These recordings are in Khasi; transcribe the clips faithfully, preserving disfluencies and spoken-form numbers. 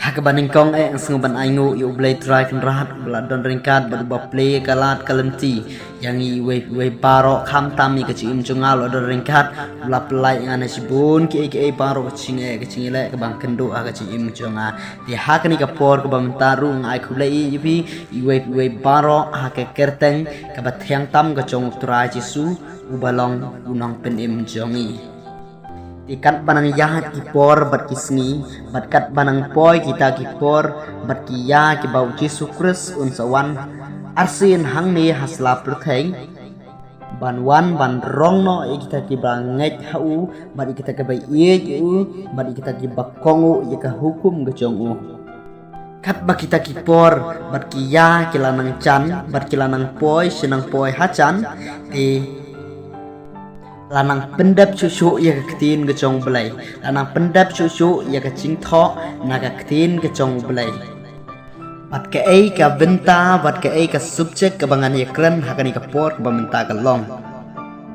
Ha kaba nyngkong eh, nga sngew ban ai nguh ïa U Blei Trai Kynrad, uba la don ryngkat bad uba plie ka lad ka lynti ïa ngi iwei iwei baroh, khamtam ïa ka jingim jong nga la don ryngkat, uba la pyllait ïa nga na shibun kiei kiei baroh, ka jingeh ka jingïaleh kaba nga kynduh ha ka jingim jong nga. Te ha kane ka por kaba mynta ruh nga ai khublei ïa phi iwei iwei baroh ha ka kyrteng kaba thiang tam ka jong U Trai Jisu, uba long U Nongpynim jong ngi. Te katba nang ïaid ki por bad ki sngi, bad katba nang poi kita ki por bad ki ïa kiba U Jisu Khrist un sa wan arsien hangne ha sla pyrthei, ban wan ban rong noh ïa kita kiba ngeit ha u, bad ïa kita kiba ïeit ïa u, bad ïa kita kiba kohnguh ïa ka hukum ka jong u. Katba kita ki por bad ki ïa ki la nang jan bad ki la nang poi sha nang poi ha jan, te la nang pyndep shuh shuh ïa ka ktien ka jong U Blei, la nang pyndep shuh shuh ïa ka jingthoh na ka ktien ka jong U Blei. Bad kaei ka bynta bad kaei ka subject kaba ngan ïakren ha kane ka por kaba mynta ka long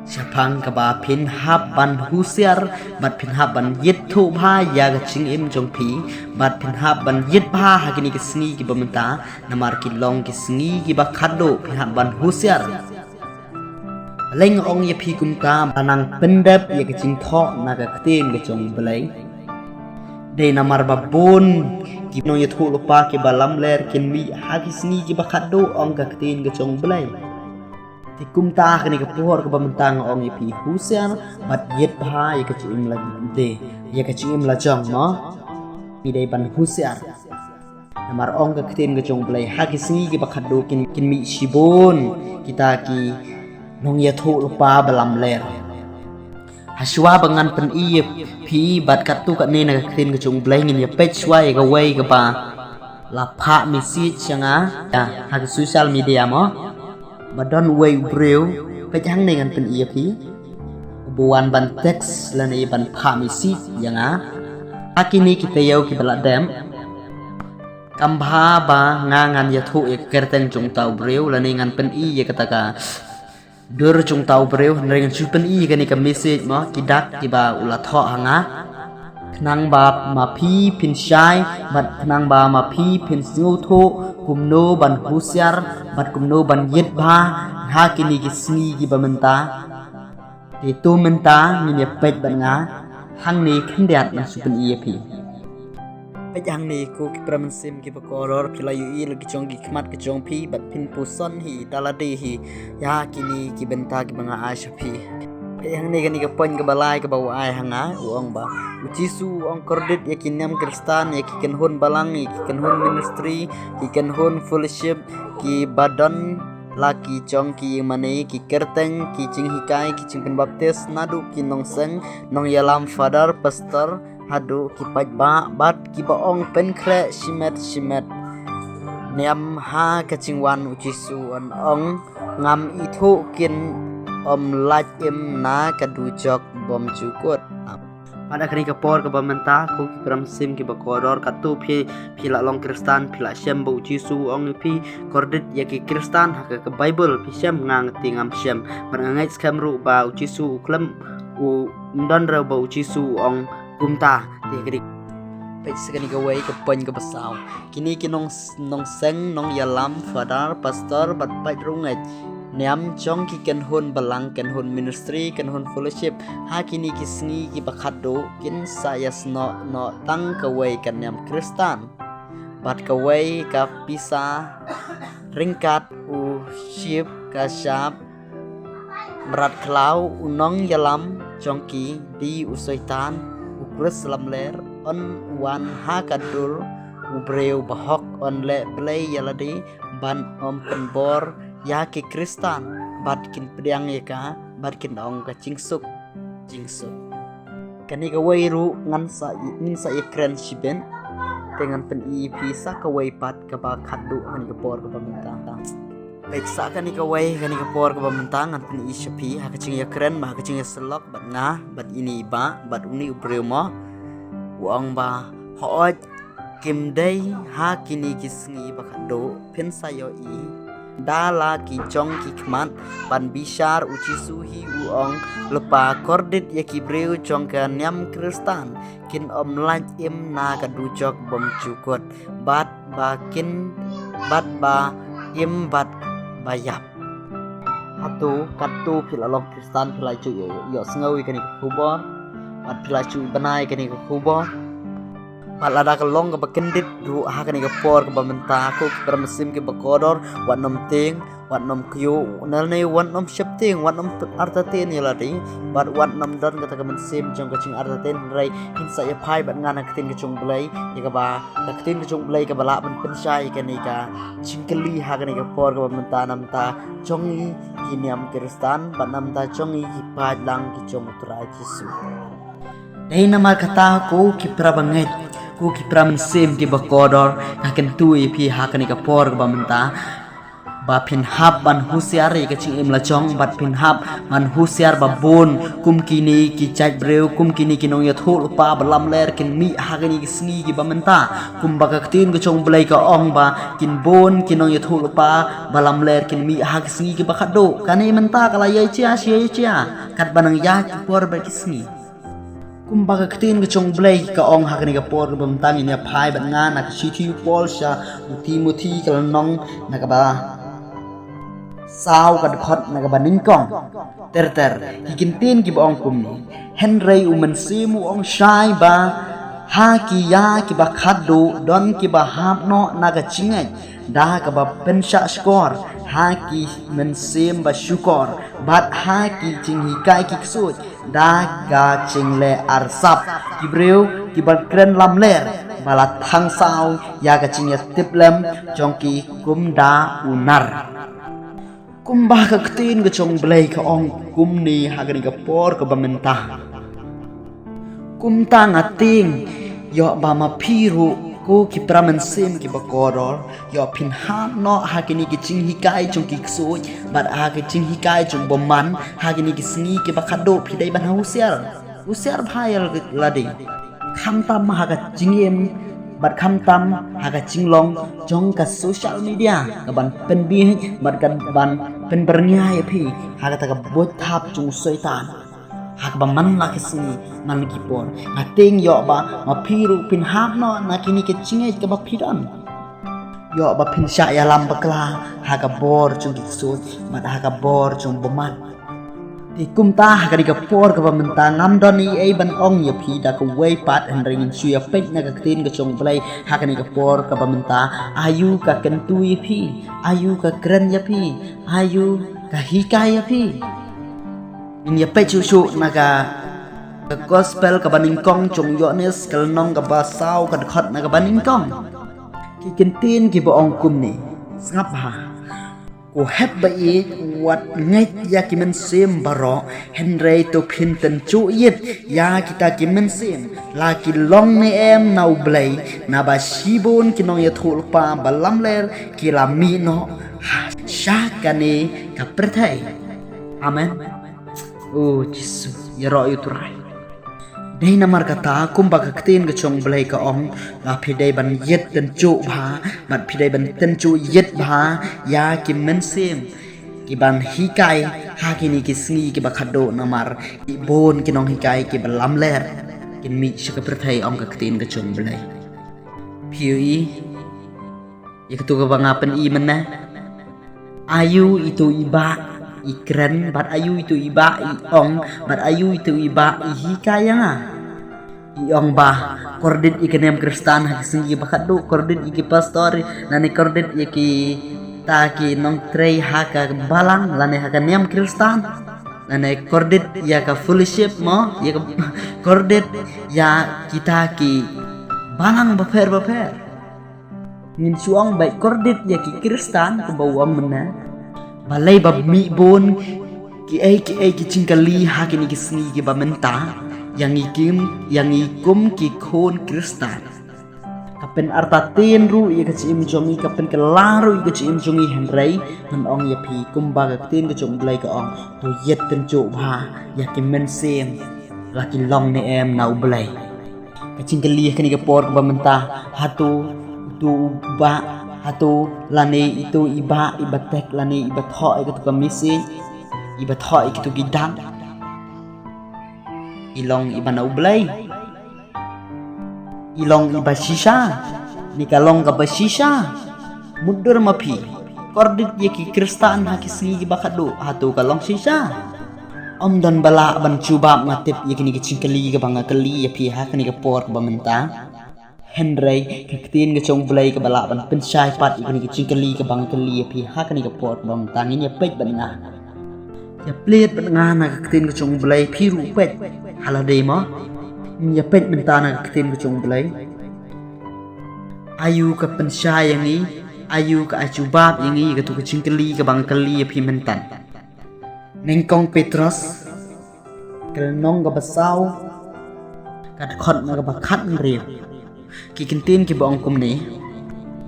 shaphang kaba phin hap ban husiar, bad phin hap ban ïit thuh bha ïa ka jingim jong phi, bad phin hap ban ïit bha ha kine ki sngi kiba mynta, namar ki long ki sngi kiba khadduh, phin hap ban husiar. Balei nga ong ïa phi kumta ba nang pyndep ïa ka jingthoh na ka ktien ka jong U Blei? Dei namar ba bun ki nongïathuhlypa kiba lamler kin mih ha ki sngi kiba khadduh, ong ka ktien ka jong U Blei. Te kumta ha kane ka por kaba mynta nga ong ïa phi, husiar bad ïit bha ïa ka jingim la dei, ïa ka jingim la jong mo. Ngi dei ban husiar. Namar ong ka ktien ka jong U Blei, ha ki sngi kiba khadduh kin, kin mih shibun kita ki nongïathuhlypa ba lamler. Hashwa ba ngan pyni ïa phi bad katto katne na ka ktien ka jong U Blei, ngin ïa peit shwa ïa kawei kaba la phah message ïa nga, ïa, ha ka social media mo. Ba don uwei u briew, peit hangne ngan pyni ïa phi, uba wan ban text lane ban phah message ïa nga. Ha kine ki taïew kiba la dep, kam bha ba nga ngan ïathuh ïa ka kyrteng jong uta u briew lane ngan pyni ïa kata ka dur jong uta u briew, hynrei ngan shu pyni ïa kane ka message mo, ki dak kiba u la thoh ha nga. Khnang ba ma phi phin shai, bad khnang ba ma phi phin sngewthuh kumno ban husiar bad kumno ban ïit bha ha kine ki sngi kiba mynta. Te to mynta ngin ïa peit bad nga hangne khyndiat, ngan shu pyni ïa phi. Peit hangne ko ki para mynsiem kiba kordor, phi la ïohi la ki jong ki khmat ka jong phi bad phin puson hi da lade hi ïa kine ki bynta kiba nga ai sha phi. Peit hangne kane ka point kaba lai kaba u ai ha nga, u ong ba U Jisu u ong kordit ïa ki niam Khristan, ïa ki kynhun balang, ïa ki kynhun ministry, ki kynhun fellowship, kiba don la ki jong ki ïingmane, ki kyrteng, ki jinghikai, ki jingpynbaptis, naduh ki nongseng, nongïalam, father, pastor, haduh ki paidbah, bad kiba ong pynkhreh shimet shimet. Niam ha ka jingwan U Jisu un ong, ngam ithuh kin ym lait im na ka dujok bymjukut. Bad ha kane ka por kaba mynta ko ki para mynsiem kiba kordor, katto phi, phi la long Khristan, phi la shem ba U Jisu u ong ïa phi kordit ïa ki Khristan ha ka, ka Baibl, phi shem, nga nga te ngam shem. Bad nga ngeit skhem ruh ba U Jisu u khlem, um don ruh ba U Jisu u ong kumta. Te kane, peit sa kane kawei ka point kaba saw. Kine ki nong, nongseng, nongïalam, father, pastor, bad paid rungeit, niam jong ki kynhun balang, kynhun ministry, kynhun fellowship, ha kine ki sngi kiba khadduh kin sa ïasnoh noh tang kawei ka niam Khristan bad kawei ka pisa ryngkat u shib ka shap mrad khlaw, u nongïalam jong ki dei u Soitan, u Khrist lamler. Un wan ha ka dur u briew bahok, un leh blei ïa lade ban ym pynbor ïa ki Khristan, bad kin pdiang ïa ka, bad kin ong ka jingsuk, jingsuk. Kane kawei ruh ngan sa, ngin sa ïakren shibit, te ngan pyni ïa phi sa kawei pat kaba khadduh ha kane ka por kaba mynta. Peit sa kane kawei, kane ka por kaba mynta ngan pyni sha phi ha ka jingïakren, ha ka jingïasyllok bad nga bad ine i bah, bad une u briew mo. U ong ba, hooid, kim dei ha kine ki sngi ba khadduh phin sa ïohi Da la ki jong ki khmat ban bishar, u Jisu hi u ong lypa, kordit ïa ki briew jong ka niam Khristan, kin ym lait im na ka dujok bymjukut, bad ba kin, bad ba im bad ba ïap. Hato katto phi la long Khristan, phi la ju ïoh, ïohsngew ïa kane ka khubor, bad phi la ju bna ïa kane ka khubor? Bad lada ka long kaba kyndit ruh ha kane ka por kaba mynta, ko ki para mynsiem kiba kordor, wat nym tieng, wat nym kyiuh, ne wat nym sheptieng, wat nym artatien ïa lade, bad wat nym don kata ka mynsiem jong ka jingartatien, hynrei ngin sa ïa phai bad ngan ha ka ktien ka jong U Blei, ïa kaba ka ktien ka jong U Blei kaba lah ban pynshai ïa kane ka jingkylli ha kane ka por kaba mynta, na bynta jong ngi ki niam Khristan, bad na bynta jong ngi ki paidlang ki jong U Trai Jisu. Dei namar kata, ko ki para bangeit, ko ki para mynsiem kiba kordor, nga kyntu ïa phi ha kane ka por kaba mynta, ba phin hap ban husiar ïa ka jingim la jong, bad phin hap ban husiar ba bun kum kine ki jait briew, kum kine ki nongïathuhlypa ba lamler kin mih ha kine ki sngi kiba mynta. Kumba ka ktien ka jong U Blei ka ong ba kin bun ki nongïathuhlypa ba lamler kin mih ha ki sngi kiba khadduh. Kane mynta ka la ïai jia, shi ïai jia, katba nang ïaid ki por bad ki sngi. Kumba ka ktien ka jong U Blei ka ong ha kane ka por kaba mynta, ngin ïa phai bad ngan na ka shithi u Paul sha u Timothi, ka lynnong na kaba saw, ka dkhot na kaba nyngkong. Ter ter, ki kyntien kiba ong kumne: Hynrei U Mynsiem u ong shai ba ha ki ïa kiba khadduh don kiba hap noh na ka jingngeit da kaba pynshah shkor ha ki mynsiem ba shukor, bad ha ki jinghikai ki ksuid da ka jingleh arsap, ki briew kiba kren lamler, ba la thang saw ïa ka jingïatiplem jong ki kum da u nar. Kumba ka ktien ka jong U Blei ka ong kumne ha kane ka por kaba mynta. Kumta nga tieng, ïoh ba ma phi ruh, ko ki para mynsiem kiba kordor, ïoh phin hap noh ha kine ki jinghikai jong ki ksuid, bad ha ki jinghikai jong u bymman, ha kine ki sngi kiba khadduh, phi dei ban husiar. Husiar bha ïa lade, khamtam ha ka jingim, bad khamtam ha ka jinglong jong ka social media, kaban pynbieit bad kaban pynbyrngia ïa phi ha kata ka buit thap jong u Soitan. Ha kaba man la ki sngi, man la ki por, nga tieng, ïoh ba ma phi ruh phin hap noh na kine ki jingngeit kaba phi don. Ïoh ba phin shah ïalam bakla ha ka bor jong ki ksuid bad ha ka bor jong u bymman. Te kumta ha kane ka por kaba mynta, ngam don ei ei ban ong ïa phi da kawei pat, hynrei ngin shu ïa peit na ka ktien ka jong U Blei ha kane ka por kaba mynta. Aïu ka kyntu ïa phi, aïu ka kren ïa phi, aïu ka hikai ïa phi. Ngin ïa peit shuh shuh na ka, ka gospel kaba nyngkong jong u Ïoannis, ka lynnong kaba saw, ka dkhot na kaba nyngkong. Ki kyntien kiba ong kumne. Sngap bha. Ko hep ba ïeit, wat ngeit ïa ki mynsiem baroh, hynrei to phin tynjuh ïit ïa kita ki mynsiem, la ki long ne em na U Blei, naba shibun ki nongïathuhlypa ba lamler ki la mih noh sha kane ka pyrthei. Amen. O Jisu, ïaroh ïa U Trai. Dei namar kata, kumba ka ktien ka jong U Blei ka ong, la phi dei ban ïit tynjuh bha, bad phi dei ban tynjuh ïit bha ïa ki mynsiem kiban hikai ha kine ki sngi kiba khadduh, namar ki bun ki nonghikai kiba lamler kin mih sha ka pyrthei, ong ka ktien ka jong U Blei. Phi ïohi ïa kito kaba nga pyni mynne? Aïu ito i bah i kren, bad aïu ito i bah i ong, bad aïu ito i bah i hikai ïa nga? I ong ba kordit ïa ka niam Khristan ha ki sngi ba khadduh, kordit ïa ki pastor, lane kordit ïa kita ki nongtrei ha ka balang, lane ha ka niam Khristan, lane kordit ïa ka fellowship mo, ïa ka kordit ïa kita ki balang bapher bapher. Ngin shu ong ba kordit ïa ki Khristan kumba u ong mynne. Balei ba mih bun kiei kiei ki jingkylli ha kine ki sngi kiba mynta ïa ngi kim, ïa ngi kum ki khun Khristan. Ka pynartatien ruh ïa ka jingim jong ngi, ka pynkylla ruh ïa ka jingim jong ngi, hynrei ngan ong ïa phi kumba ka ktien ka jong U Blei ka ong, to ïit tynjuh bha ïa ki mynsiem, la ki long ne em na U Blei. Ka jingkylli ha kane ka por kaba mynta, hato uto u bah Hato lane ito i ba i ba tek lane i ba thoh i kito ka message, i ba thoh i kito ki dak, i long i ba na U Blei? I long i ba shisha? Ni ka long ka ba shisha? Mutdur ma phi. Kordit ïa ki Kristan ha ki sngi ki ba khadduh, hato ka long shisha? Ym don ba lah ban jubab, nga tip, ïa kine ki jingkylli ka ba nga kylli ïa phi ha kane ka por ka ba mynta. Hynrei ka ktien ka jong U Blei ka ba lah ban pynshai pat ïa kine ki jingkylli ka ba nga kylli ïa phi ha kane ka por ka ba mynta. Ngin ïa peit bad nga. Ïa peit bad nga na ka ktien ka jong U Blei, phi ruh peit. Hala dei mo. Ngin ïa peit mynta na ka ktien ka jong U Blei. Aïu ka pynshai ïa ngi, aïu ka ai jubab ïa ngi ïa kato ka jingkylli ka ba nga kylli ïa phi mynta. Nyngkong Petros, ka lynnong ka ba saw, ka dkhot na ka ba khatnriew. Ki kyntien ki ba ong kumne.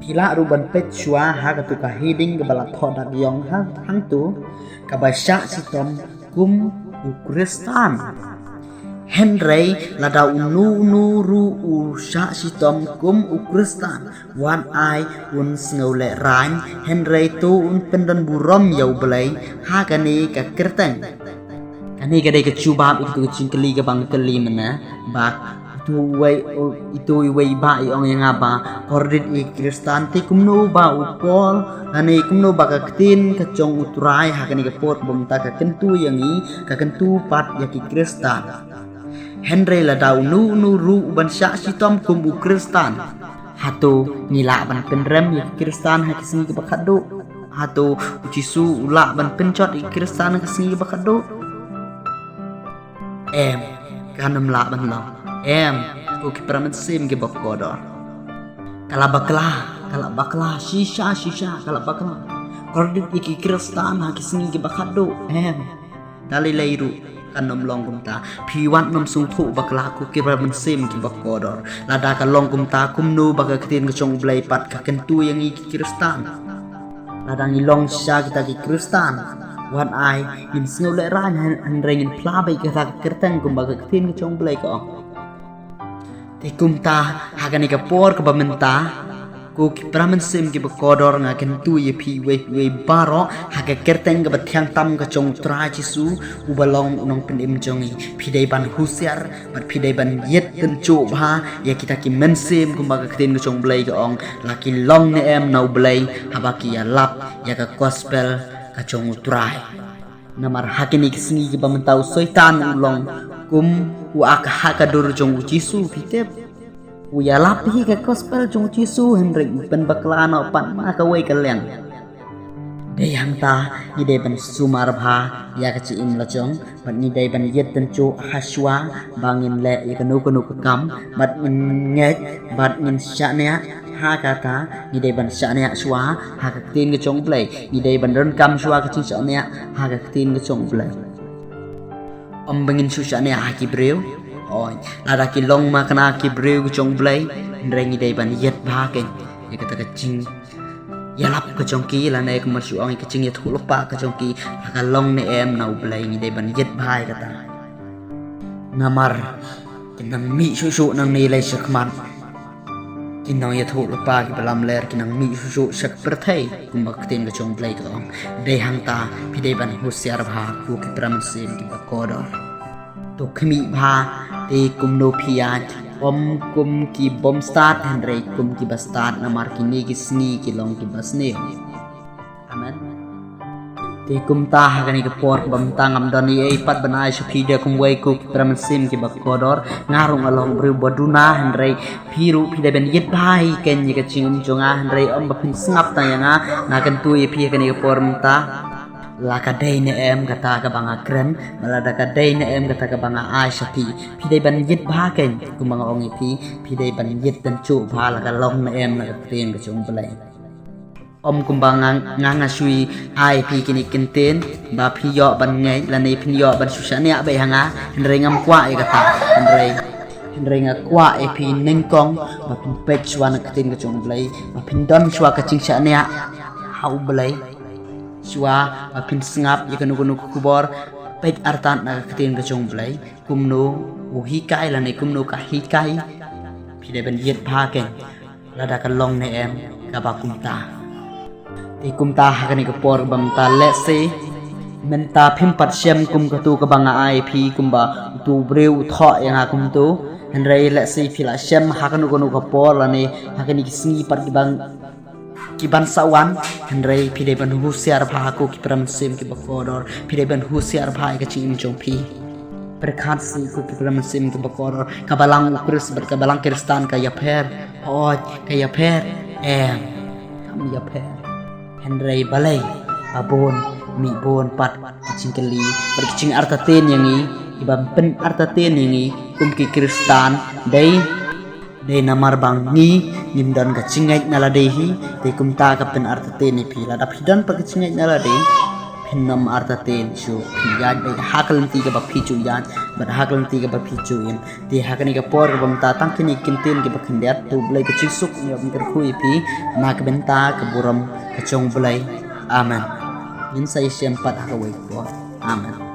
Phi lah ruh ban peit shuwa ha kato ka heading ka ba la thoh da ka ïong ha, hangto, ka ba shah shitom kum u Kristan. Hynrei lada uno uno ruh u shah shitom kum u Kristan, wat ai un sngew lehraiñ, hynrei to un pyndon burom ïa U Blei ha kane ka kyrteng. Kane ka dei ka jubab ïa kito ki jingkylli ka ba nga kylli mynne. Ba ito iwei, ito iwei i ba i ong ïa nga ba kordit ïa ki Kristan, te kumno ba u Paul lane kumno ba ka ktien ka jong U Trai ha kane ka por ka ba mynta ka kyntu ïa ngi, ka kyntu pat ïa ki Kristan. Hynrei lada uno uno ruh u ban shah shitom kum u Kristan, hato ngi lah ban pynrem ïa ki Kristan ha ki sngi ki ba khadduh? Hato u Jisu u lah ban pynjot ïa ki Kristan ha ki sngi ki ba khadduh? Em, kan ym lah ban long. Em, ko ki para mynsiem ki ba kordor. Ka la bakla, ka la bakla, shisha, shisha, ka la bakla. Kordit ïa ki Kristan ha ki sngi ki ba khadduh. Em. Da lei lei ruh kan ym long kumta. Phi wat nym sngewthuh bakla ko ki para mynsiem ki ba kordor. Lada ka long kumta, kumno ba ka ktien ka jong U Blei pat ka kyntu ïa ngi ki Kristan? Lada ngi long shisha kita ki Kristan, wat ai ngin sngew lehraiñ, hynrei ngin phla beit kata ka kyrteng kumba ka ktien ka jong U Blei ka ong. Te kumta ha kane ka por ka ba mynta, ko ki para mynsiem ki ba kordor, nga kyntu ïa phi iwei pa iwei baroh ha ka kyrteng ka ba thiang tam ka jong U Trai Jisu, u ba long u Nongpynim jong ngi. Phi dei ban husiar bad phi dei ban ïit tynjuh bha ïa kita ki mynsiem, kumba ka ktien ka jong U Blei ka ong, la ki long ne em na U Blei haba ki ïalap ïa ka gospel ka jong U Trai. Namar ha kine ki sngi ki ba mynta u Soitan u long kum u akha ka dur jong U Jisu, phi tip. U ïalap hi ka gospel jong U Jisu, hynrei u pynbakla noh pat na kawei ka liang. Dei hangta ngi dei ban sumar bha ïa ka jingim la jong, bad ngi dei ban ïit tynjuh ha shuwa ba ngin leh ïa kano kano ka kam, bad ngin ngeit, bad ngin shaniah. Ha kata ngi dei ban shaniah shuwa ha ka ktien ka jong U Blei. Ngi dei ban donkam shuwa ka jingshaniah ha ka ktien ka jong U Blei. Ym ba ngin shu shaniah ha ki briew. Oi, lada ki long ma kane ki briew ka jong U Blei, hynrei ngi dei ban ïit bha keiñ ïa kata ka jingïalap ka jong ki, lane kumba shu ong, ïa ka jingïathuhlypa ka jong ki, la ka long ne em na U Blei, ngi dei ban ïit bha ïa kata. Namar ki nang mih shuh shuh nangne lei shakhmat. Ki nongïathuhlypa ki ba lamler ki nang mih shuh shuh sha ka pyrthei, kumba ka ktien ka jong U Blei ka ong. Dei hangta phi dei ban husiar bha ko ki para mynsiem ki ba kordor. To khmih bha, te kumno phi ïaid, ym kum ki bym stad hynrei kum ki ba stad, namar kine ki sngi ki long ki ba sniew. Amen. Te kumta ha kane ka por ba mynta ngam don ei ei pat ban ai sha phi da kumwei ko ki para mynsiem ki ba kordor. Nga ruh nga long briew ba duna, hynrei phi ruh phi dei ban ïit bha hi keiñ ïa ka jingim jong nga, hynrei ym ba phin sngap tang ïa nga, nga kyntu ïa phi ha kane ka por mynta. La ka dei ne em kata ka ba nga kren, ba lada ka dei ne em kata ka ba nga ai sha phi, phi dei ban ïit bha keiñ, kumba nga ong ïa phi, phi dei ban ïit tynjuh bha la ka long ne em na ka ktien ka jong U Blei. Ym kumba nga, nga, nga shu ai phi kine ki ktien ba phi ïoh ban ngeit lane phin ïoh ban shu shaniah beit ha nga, hynrei ngam kwah ïa kata, hynrei, hynrei nga kwah ïa phi nyngkong ba phin peit shuwa na ka ktien ka jong U Blei, ba phin don shuwa ka jingshaniah ha U Blei. Shuwa ba phin sngap ïa kano kano ka khubor, peit artat na ka ktien ka jong U Blei, kumno u hikai lane kumno ka hikai, phi dei ban ïit bha keiñ. Lada ka long ne em kaba kumta. Te kumta ha kane ka por ba mynta lehse mynta phim pat shem kum katu kaba nga ai phi kumba utu briew u thoh ïa nga kumtu. Hynrei lehse phi la shem ha kano kano ka por lane ha kane ki sngi pat ki ban ki ban sa wan. Hynrei phi dei ban husiar bha ha ko ki para mynsiem kiba kordor, phi dei ban husiar bha ïa ka jingim jong phi. Pyrkhat seh ko ki para mynsiem kiba kordor, ka balang u Khrist bad ka balang Khristan ka ïapher? Hooid, ka ïapher. Em, kam ïapher. Hynrei balei ba bun, mih bun pat ki jingkylli bad ki jingartatien ïa ngi, kiba pynartatien ïa ngi kum ki Khristan? Dei dei namar ba ngi ngim don ka jingngeit na lade hi. Te kumta ka pynartatien ïa phi. Lada phi don pat ka jingngeit na lade, phin ym artatien shuh, phin ïaid beit ha ka lynti kaba phi ju ïaid bad ha ka lynti kaba phi ju im. Te ha kane ka por kaba mynta tang kine ki ktien kiba khyndiat. To U Blei ka jingsuk un ïoh ban kyrkhu ïa phi na ka bynta ka burom ka jong U Blei. Amen. Ngin sa ïashem pat ha kawei ka por. Amen.